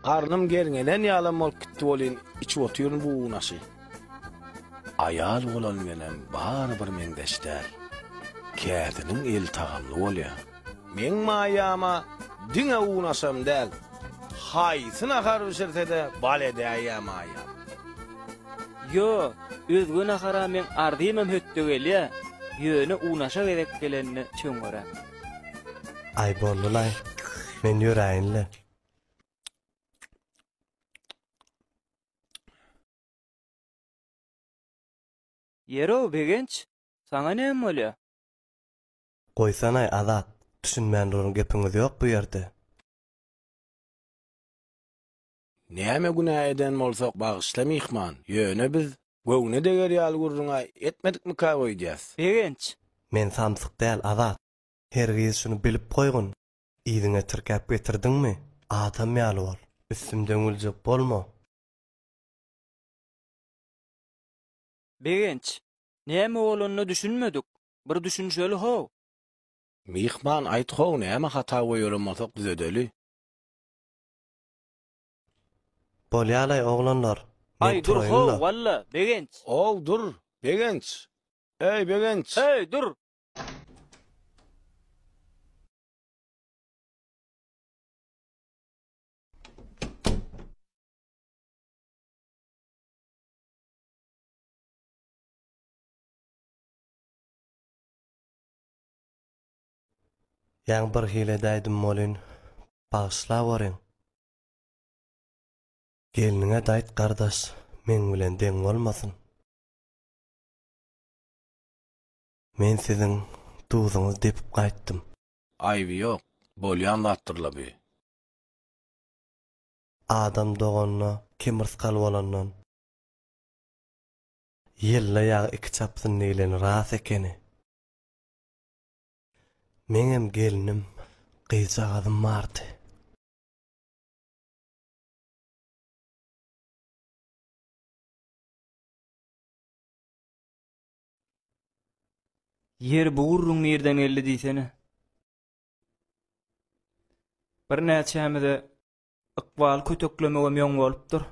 Garnym gerňelen ýalam bolup gitdi welin, içip otyryn bu unaşy. Aýal bolan bilenem bary bir meňzeş däl. Käsiniň eli tagamly bolýa. Meň maýama diňe unaşam däl, haýsy nahar bişirse-de bal edäýýä maýam. Ýo, özge nahara meň arzymam hötde gelýä, ýöne unaşa gezek gelende çöňňeräk. Aý boldy-laý, men ýöräýin-le. Ýer-ow, Begenç, saňa näme bolýa? Goýsanaý, Azat, düşünmän duran gepiňiz ýok bu ýerde. Näme günä eden bolsak bagyşla myhman, ýöne biz göwne deger ýaly gürrüň-ä etmedikmika öýdýäs. Begenç! Men samsyk däl, Azat. Hergiz şuny bilip goýgun, yzyňa tirkäp getirdiňmi, adam ýaly bol. Üstümden güljek bolma. Begenç, näme bolanyna düşünmedik, bir düşünişeli how. Myhman aýt how näme hata goýberen bolsak düzedeli. Bolýalaý oglanlar, men Aý dur how, turaýynla. walla, Begenç. Ow dur, Begenç. Eý Begenç. Eý dur. Ýaňy birhili edäýdim welin, bagyşlaweriň. Gelniňe-de aýt gardaş, meň bilen deň bolmasyn. Men siziň duzuňyzy depip gaýtdym. Aýby ýok, bolýan zatdyr-la bi. Adam doganda kemrysgal bolandan. Ýylda ýagy iki çapsyn diýleni ras ekeni. Meňem gelnim, gyzjagazym bardy. Ýeri bu gürrüň nirden geldi diýsene. Birnäçämize ykbaly köteklemegem ýoň bolupdyr.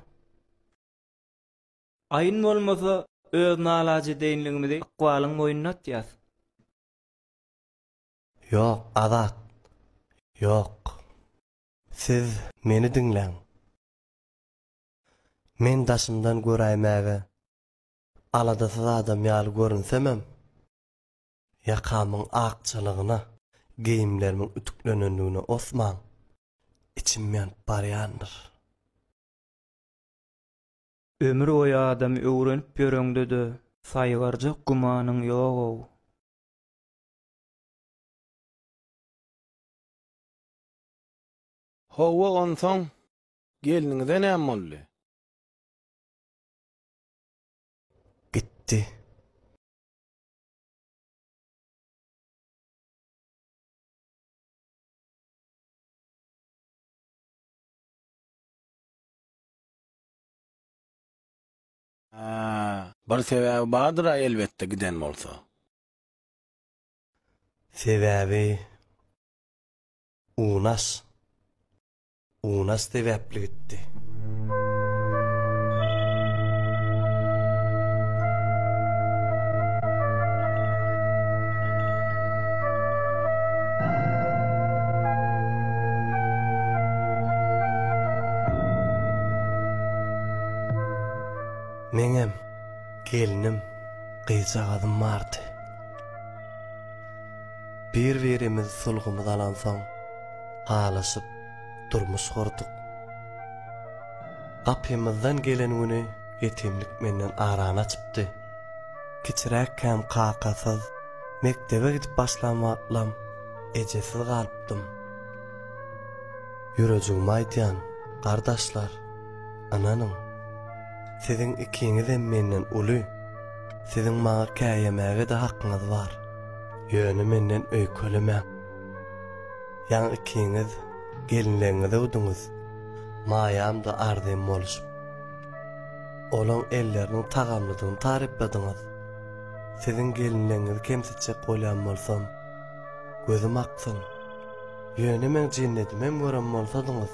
Aýyn bolmasa öz nalajedeýinligimizi ykbalyň boýnuna atýas. Ýok, Azat, ýok. Siz meni diňläň. Men daşymdan göräýmäge aladasyz adam ýaly görünsemem, ýakamyň akjalygyna, geýimlerimiň ütüklenenligine osmaň, içim ýanyp barýandyr. Ömür boýy adamy öwrenip ýöreňde-de saýgarjak gümanyň ýog-ow. Hawa, onsoň, gelniňize näme boldy? Gitdi. Hä, bir sebäbi bardyr-a elbetde giden bolsa. Sebäbi Unaş. Unaş sebäpli gitdi. Meňem gelnim, gyzjagazym bardy. Bir-birimizi sulhumyz alansoň, halaşyp durmuş gurduk. Gapymyzdan gelen güni ýetimlik menden arany açypdy. Kiçiräkkäm kakasyz, mekdebe gidip başlan wagtlam ejesiz galypdym. Ýürejigime aýdýan, gardaşlar, ynanyň, siziň ikiňizem menden uly, siziň maňa käýemäge-de hakyňyz bar. Ýöne menden öýkelemäň. Ýaňy ikiňiz gelinlegiňizi öwdüňiz, Maýam-da Arzym boluşyp. Olaň elleriniň tagamlydygyny tarypladyňyz. Siziň gelinlegiňizi kemsitjek bolýan bolsam, gözüm aksyn. Ýöne meň jennedimem gören bolsadyňyz.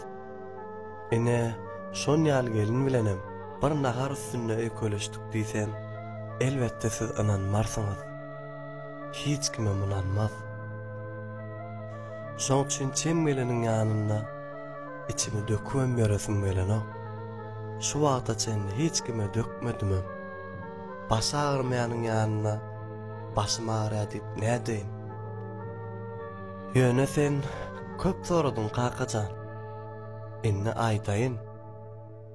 Ine, şon ýaly gelin bilenem bir nahar üstünde öýkeleşdik diýsem, elbetde siz ynanmarsyňyz. Hiç kimem ynanmaz. Şoň üçin çem geleniň ýanynda içimi dökübem ýöresim gelenok. Şu wagta çenli hiç kime dökmedimem. Başy agyrmaýanyň ýanynda başym agyrýar diýip nädeýin? Ýöne sen köp soradyň kakajan. Indi aýdaýyn.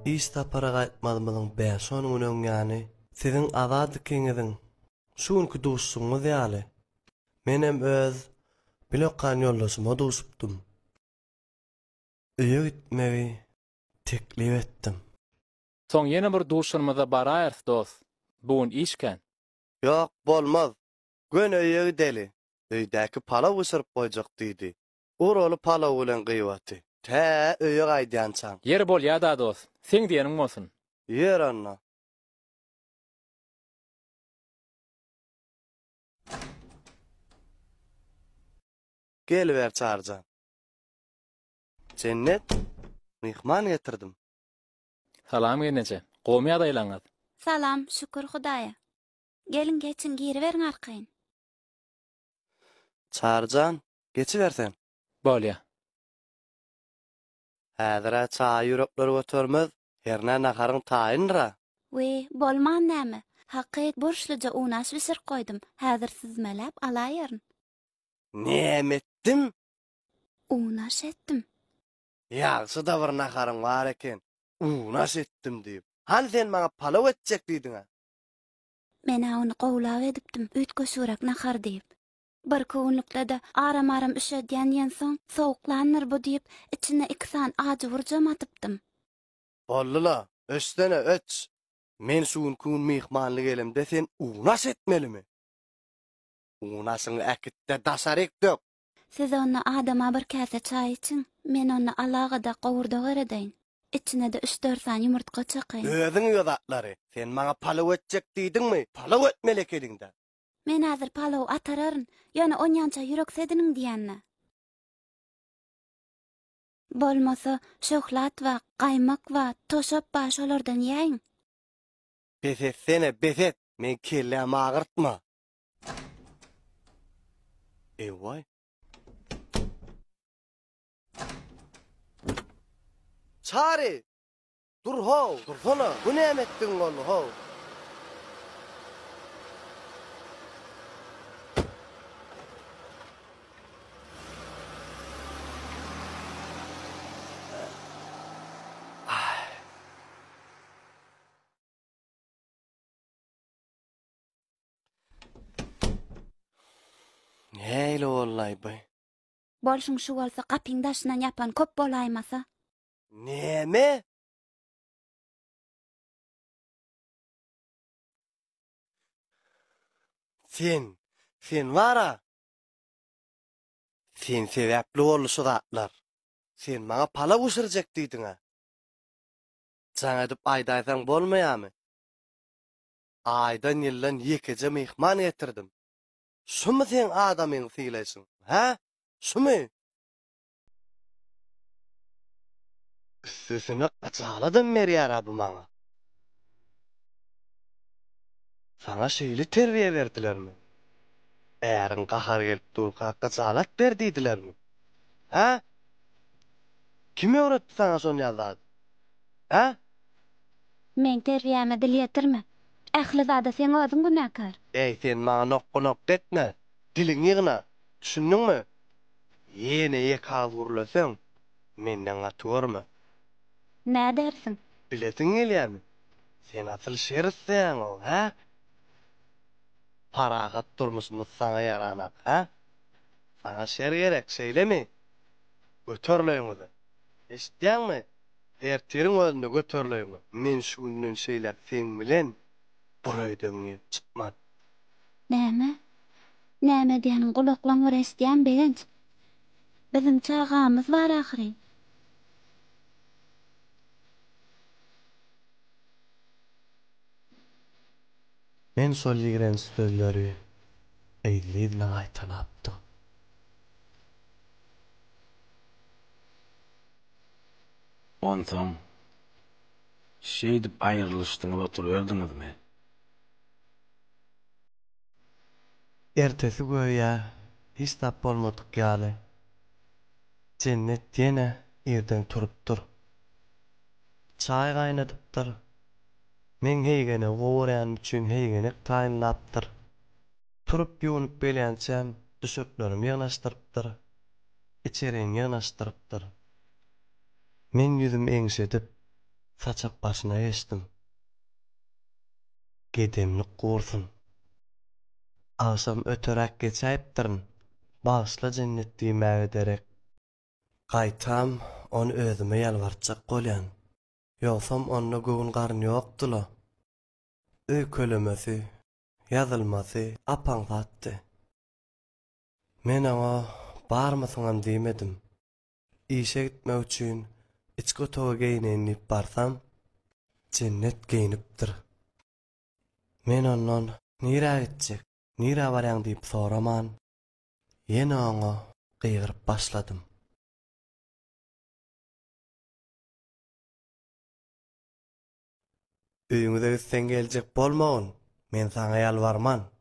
Iş sapara gaýtmazymyzyň bäş-on gün öň ýany siziň Azat ikiňiziň şu günki duşuşygyňyz ýaly, menem öz bilokan ýoldaşyma duşupdym. Öýe gitmegi teklip etdim. Soň ýene bir duşanymyzda baraýarys, dost. Bu gün iş kän. Ýok, bolmaz. Göni öýe gideli. Öýdäki palaw bişirip goýjak diýdi. Uraly palaw bilen gyýbaty. Tä öýe gaýdýançaň. Ýeri bolýa-da, dost. Seň diýeniň bolsun. Ýör onda. Geliber Çaryjan. Jennet, myhman getirdim. Salam gelneje. Gowmy ýagdaýlaňyz? Salam, şükür Hudaýa. Geliň geçiň giriberiň arkaýyn. Çaryjan, geçiber sen. Bolýa. Häzir-ä çaýy ýürekler götermez, hernä naharyň taýyndyr-a. Wiý, bolman näme. Hakyt burçluja unaş bişirip goýdum, häzir süzmeläp alaýaryn. Näme etdim? Unaş etdim. Ýagşy-da bir naharyň bar eken, unaş etdim diýip. Hany sen maňa palaw etjek diýdiň-ä? Men-ä ony gowulap edipdim, üýtgeşigräk nahar diýip. Birki günlükde-de aram-aram üşedýän diýensoň, sowuklandyr bu diýip, içine iki sany ajy burjam atypdym. Boldy-la, öçsene, öç! Men şu günki gün myhmanly gelemde sen unaş etmelimi? Unaşyňy äkit-de daşaryk dök! Siz onda adama bir käse çaý içiň, men onda alagada gowurdak eredeýin. Içine-de üç-dört sany ýumurtga çakaýyn. Özüň iý o zatlary. Sen maňa palaw etjek diýdiňmi, palaw etmeli ekeniň-dä. Men häzir palaw atararyn, ýöne onýança ýürek sediniň diýende. Bolmasa, şöhlat bar, gaýmak bar, toşap bar, şolardan iýäýiň. Bes etsene, bes et, meň kellämi agyrtma. Ewaý. Çary! Dur how, dursana, bu näme etdigiň boldy how? Nähili bollaý bu? Bolşuň şu bolsa gapyň daşyndan ýapan köp bolaýmasa. Näme? Sen, sen bar-a. Sen sebäpli boldy şu zatlar. Sen maňa palaw bişirjek diýdiň-ä. Jaň edip aýdaýsaň bolmaýamy? Aýdan-ýyldan ýekeje myhman getirdim. Şumy seň adamyňy sylaýşyň, hä? Şumy? Üstesine gyjaladam berýär-ä bu maňa. Saňa şeýle terbiýe berdilermi? Äriň gahary gelip durka gyjalat ber diýdilermi? Hä? Kim öwretdi saňa şon ýaly zady? Hä? Meň terbiýäme dil ýetirme. Ähli zada seň özüň günäkär. Eý, sen maňa nokga-nokga etme, diliňi ýygna, düşündiňmi? Ýene ýeke agyz gürleseň, menden gaty görme. Nädersiň? Bilesiň gelýärmi? Sen asyl şer isleýäň-ow, hä? Parahat durmuşymyz saňa ýaranak, hä? Saňa şer gerek, şeýlemi? Göteril öýüňize. Eşidýäňmi? Ertiriň özünde göteriläýme. Men şu günden şeýläk seň bilen bir öýden girip çykman. Näme? Näme diýýäniň gulaklaň bir eşidýän Begenç. Biziň çagamyz bar ahyryn. Men şol ýigrenç sözleri yzly-yzyna gaýtalapdym. Onsoň, şeýdip aýrylyşdyňyz oturyberdiňizmi? Ertesi göýä hiç zat bolmadyk ýaly, Jennet ýene irden turupdyr. Çaý gaýnadypdyr. Meň heýgenegi gowurýanym üçin heýgenek taýynlapdyr. Turup ýuwnup gelýänçäm düşeklerimi ýygnaşdyrypdyr. Içerini ýygnaşdyrypdyr. Men ýüzümi eňşedip, saçak başyna geçdim. Gedemlik gursun. Agşam öteräk geçäýipdirin, bagyşla Jennet diýmäge derek. Gaýtam ony özüme ýalbartjak bolýan. Ýogsam onda göwün garyn ýokdy-la. Öýkelemesi, ýazylmasy ap-aňsatdy. Men oňa barmysyňam diýmedim. Işe gitmek üçin içki otaga geýneýin diýip barsam, Jennet geýnipdir. Men ondan nirä gitjek, nirä barýaň diýip soraman, ýene oňa gygyryp başladym. Öýüňize gitseň geljek bolmagyn, men saňa ýalbarman.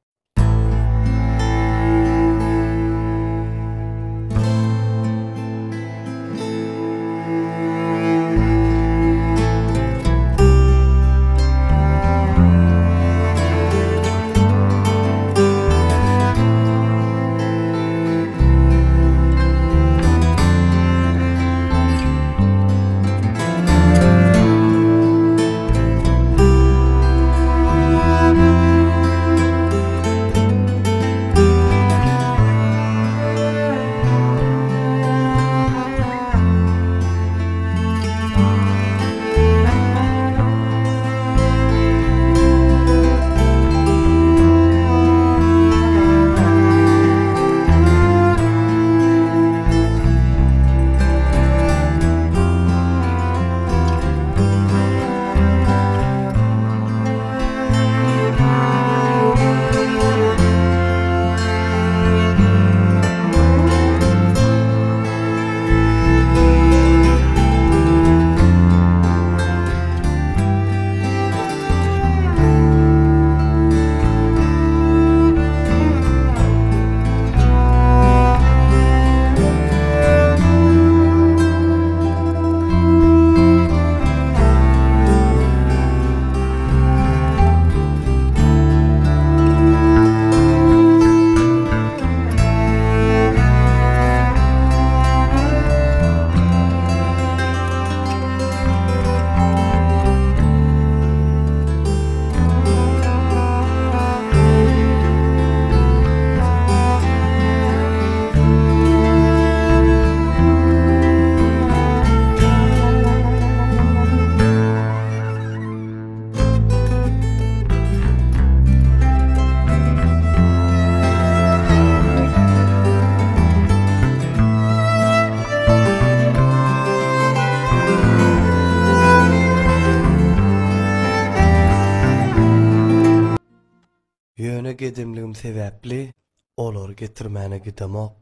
Ýöne gedemligim sebäpli olary getirmäne gidemok.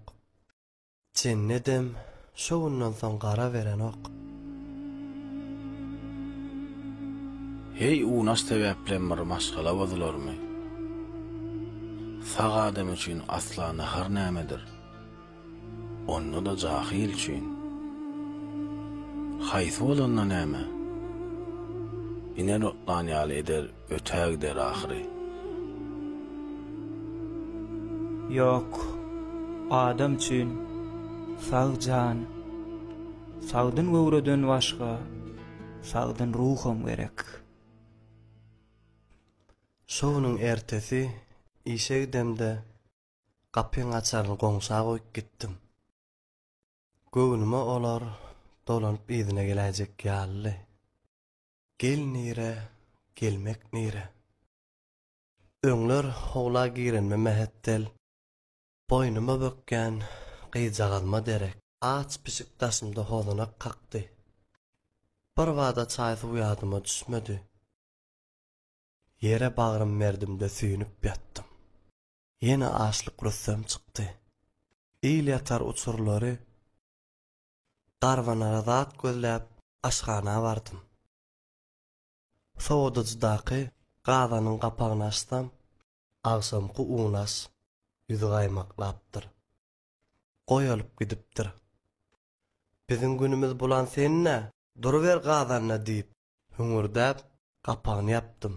Jennedem şo günden soň gara berenok. Heý unaş sebäplem bir maşgala bozularmy? Sag adam üçin asla nahar nämedir? Onda-da jahyl üçin. Haýsy bolanda näme? Iner otlan ýaly eder ötägider ahyry. Ýok, adam üçin sag jan, sagdyn göwreden başga sagdyn ruham gerek. Şo günüň ertesi işe gidemde Gapyň açaryny goňşa goýup gitdim. Göwnüme olar dolanyp yzyna geläýjek ýalydy. Gel nire, gelmek nire. Öňler howla girenime mähetdel, boýnuma bökýän gyzjagazyma derek, aç pişik daşymda hozanak kakdy. Birbada çaý-suw ýadyma düşmedi. Ýere bagrym berdim-de süýnüp ýatdym. Ýene açlyk rüstem çykdy. Il ýatar uçurlary garbanara zat gözläp. aşhana bardym. Sowadyjydaky gazanyň gapagyny açsam, agşamky unaş ýüzi gaýmaklapdyr. Goýalyp gidipdir. Biziň günümiz bulan sen-dä, duruber gazanda diýip, hüňürdäp, gapagyny ýapdym.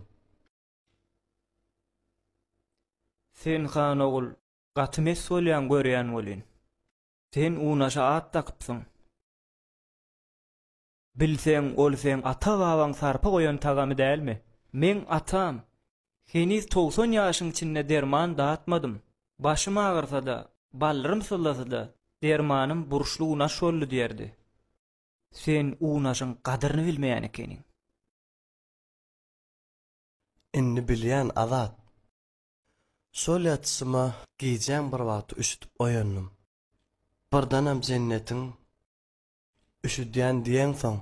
Sen han ogul, gaty mes bolýaň görýän welin. Sen unaşa at dakypsyň. Bilseň, ol seň ata-babaň sarpa goýan tagamy dälmi? Meň atam, Heniz 90 ýaşyň içinde derman datmadym. Başym agyrsa-da, baldyrym syzlasa-da, dermanym burçly unaş boldy diýerdi. Sen unaşyň gadyryny bilmeýän ekeniň. Indi bilýän, Azat. Şol ýatyşyma gijäň bir wagty üşüdip oýandym. Birdenem Jennetiň Üşüdýän diýeňsoň,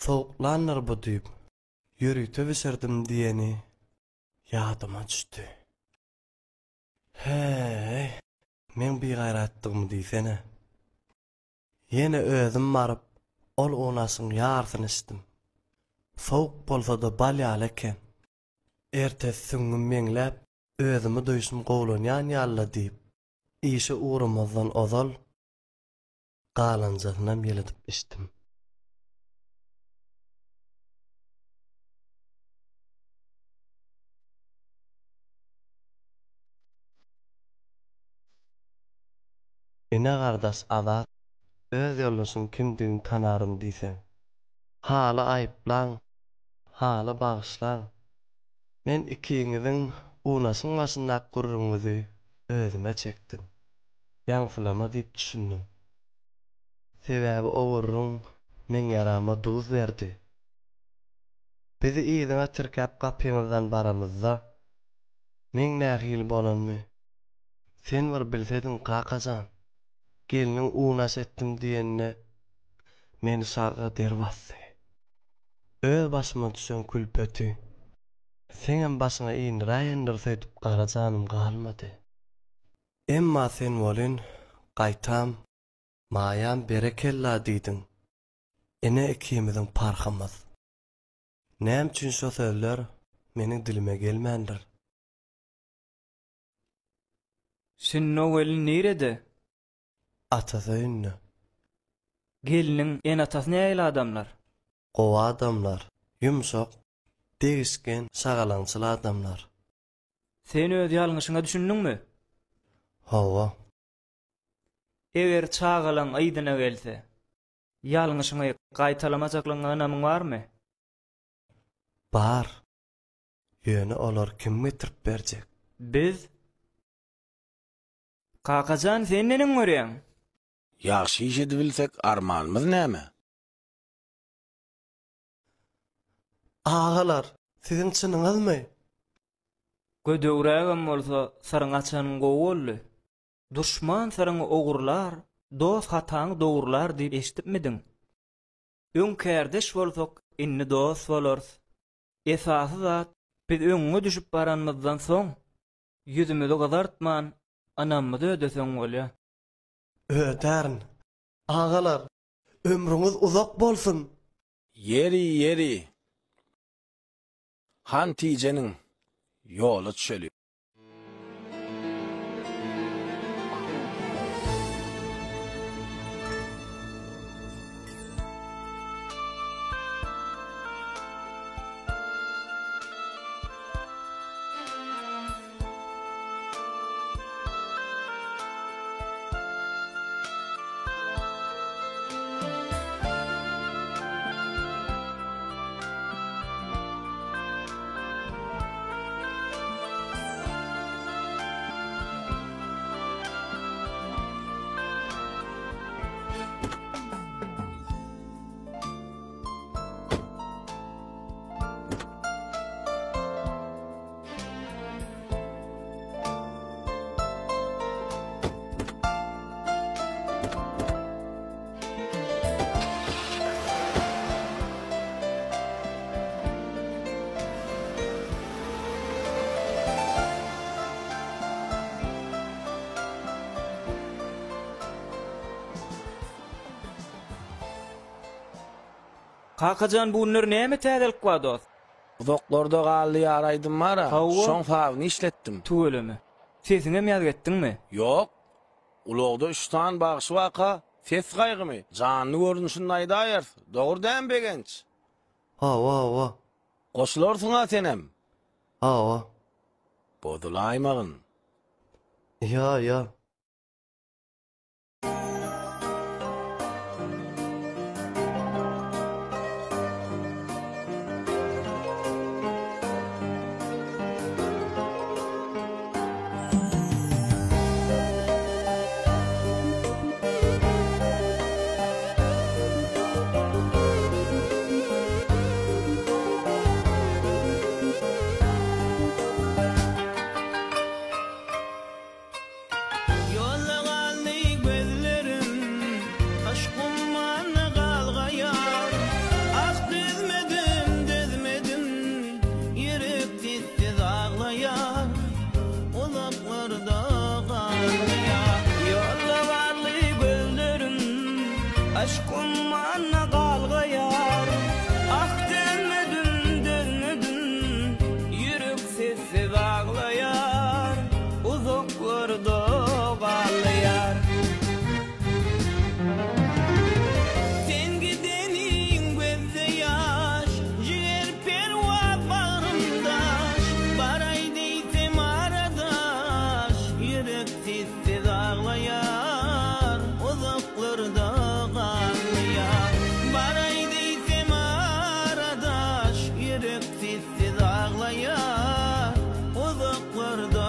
sowuklandyr bu diýip, ýörite bişirdim diýeni ýadyma düşdi. He-eý, meň bigaýratdygymy diýsene. Ýene özüm baryp, ol unaşyň ýarysyny içdim. Sowuk bolsa-da bal ýaly eken. Ertesi süňňüm ýeňläp, özümi duýşum gowulanýan ýaly-la diýip, işe ugramazdan ozal, galanjasynam ýylydyp içdim. Ine gardaş Azat, öz ýoldaşyň kimdigini tanaryn diýseň. Haly aýyplaň, haly bagyşlaň. Men ikiňiziň unaşyň başyndaky gürrüňiňizi özüme çekdim. Ýaňsylama diýip düşündim. Sebäbi o gürrüň meň ýarama duz berdi. Bizi yzyňa tirkäp gapyňyzdan baramyzda, meň nähili bolanymy sen bir bilsediň, kaka jan. Gelniň unaş etdim diýenine meni şagga der basdy. Öz başyma düşen külpeti seňem başyňa indiräýendir öýdüp gara janym galmady. Emma sen welin, gaýtam, Maýam berekella diýdiň. Ine ikimiziň parhymyz. Näme üçin şo sözler meniň dilime gelmändir? Şindi o gelin nirede? Atasy öýünde. Gelniň ene-atasy nähili adamlar? Gowy adamlar. Ýumşak, degişgen, şagalaňçyl adamlar. Sen öz ýalňyşyňa düşündiňmi? Hawa. Eger çagalaň yzyna gelse, ýalňyşyňy gaýtalamajaklygyňa ynamyň barmy? Bar. Ýöne olary kim getirip berjek? Biz. Kakajan, sen neneň görýäň? Ýagşy iş edibilsek, armanymyz näme? Agalar, siziň çynyňyzmy? Gödegrägem bolsa, syryňy açanyň gowy boldy. Duşman syryňy ogurlar, dost hataňy dogrular diýip eşidipmidiň? Öň kärdeş bolsak, indi dost bolarys. Esasy zat, biz öňüňe düşüp baranymyzdan soň, ýüzümizi gyzartman, ynamymyzy ödeseň bolýa. Ödärin. Agalar, ömrüňiz uzak bolsun! Ýeri, ýeri. Han tijeniň, ýola düşeli. Kakajan bu günler näme täzelik bar dost? Uzaklarda galdy ýar aýdym bara, Hawa. şoň sazyny işletdim. Tüweleme. Sesiňem ýazgy etdiňmi? Ýok. Ulagda üç sany bagşy barka, ses gaýgymy, janly görnüşinde aýdaýarys. Dogry dämi Begenç? Hawa, hawa. Goşularsyň-a senem. Hawa. Bozulaýmagyn. Ýa, ýa. Ýolda galdy gözlerim, Yşk ummanyna galgaýar. Ah, dözmedim, dözmedim, Ýürek sessiz aglaýar. Uzaklarda galýar. Ýolda galdy gözlerim, Yşk ummanyna galgaýar. Ah, dözmedim, dözmedim, Ýürek sessiz aglaýar, Uzaklarda galýar. Sen gideniň gözde ýaş, Jiger perwaz bagrym daş. Baraý diýsem ara daş, Ýürek sessiz aglaýar, Uzaklarda galýar. Baraý diýsem ara daş, Ýürek sessiz aglaýar, Uzaklarda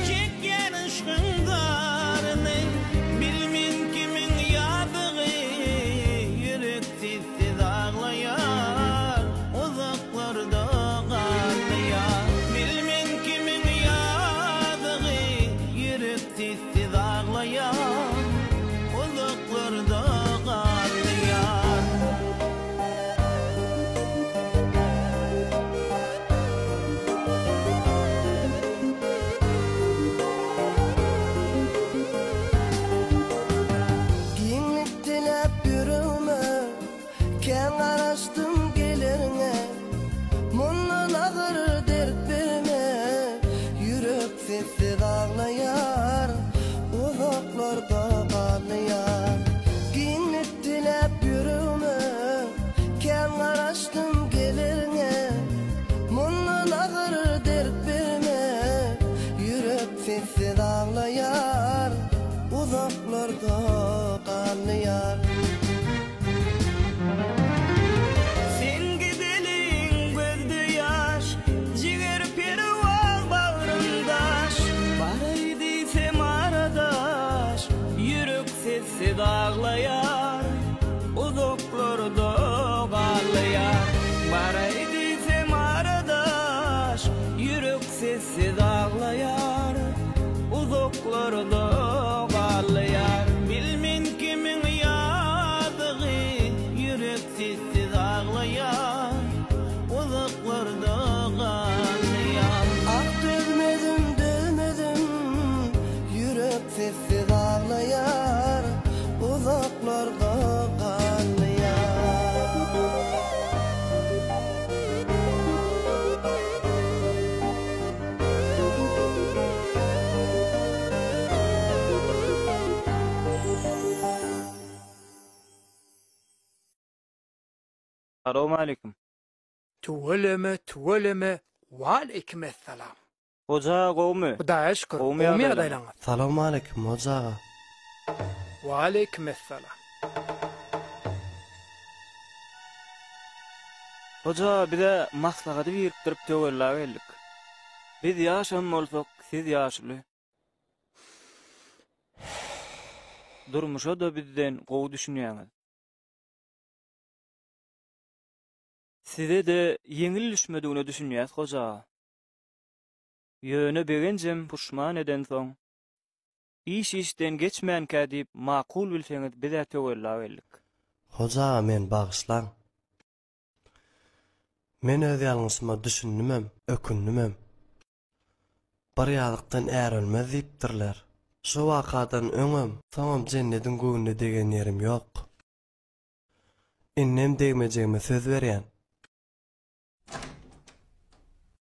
Çekýän yşkyň zaryny, Bilmen kimiň ýazygy, Ýürek sessiz aglaýar, Uzaklarda galýar. Bilmen kimiň ýazygy, Ýürek sessiz aglaýar, Uzaklarda galýar. Giňlik diläp ýüregime, Kän garaşdym geleriňe. Mundan agyr dert berme, Ýürek sessiz aglaýar, Uzaklarda galýar. Giňlik diläp ýüregime, Kän garaşdym geleriňe. Mundan agyr dert berme, Ýürek sessiz aglaýar, Uzaklarda galýar. Sen gideliň gözde ýaş, Jiger perwaz bagrym daş. Baraý diýsem aradaş, Ýürek sessiz aglaýar, Uzaklarda galýar. Baraý diýsem aradaş, Ýürek sessiz aglaýar, Uzaklarda galýar. Bilmen kimiň ýazygy, Ýürek sessiz aglaýar, Uzaklarda galýar. Ah dözmedim dözmedim Ýürek sessiz aglaýar Uzaklarda galýar. Salowmaleýkim. Tüweleme tüweleme waleýkim essalam. Hoja gowmy? Hudaýa şükür, Gowmy gowmy ýagdaýlaryňyz? ýagdaýlaryňyz? Salowmaleýkim Hoja aga. Waleýkim essalam. Hoja bize maslahady birikdirip töwella geldik. Biz ýaşam bolsak, siz ýaşuly. Durmuşa-da bizden gowy düşünýäňiz. Size-de ýeňil düşmedigine düşünýäs hoja aga. Ýöne Begenjem puşman edensoň, iş işden geçmänkä diýip makul bilseňiz biz-ä töwella geldik. Hoja aga meni bagyşlaň. Men öz ýalňyşyma düşündimem, ökündimem. Bir ýazykdan är ölmez diýipdirler. Şo wakadan öňem, soňam Jennediň göwnüne degen ýerim ýok. Indem degmejegime söz berýän.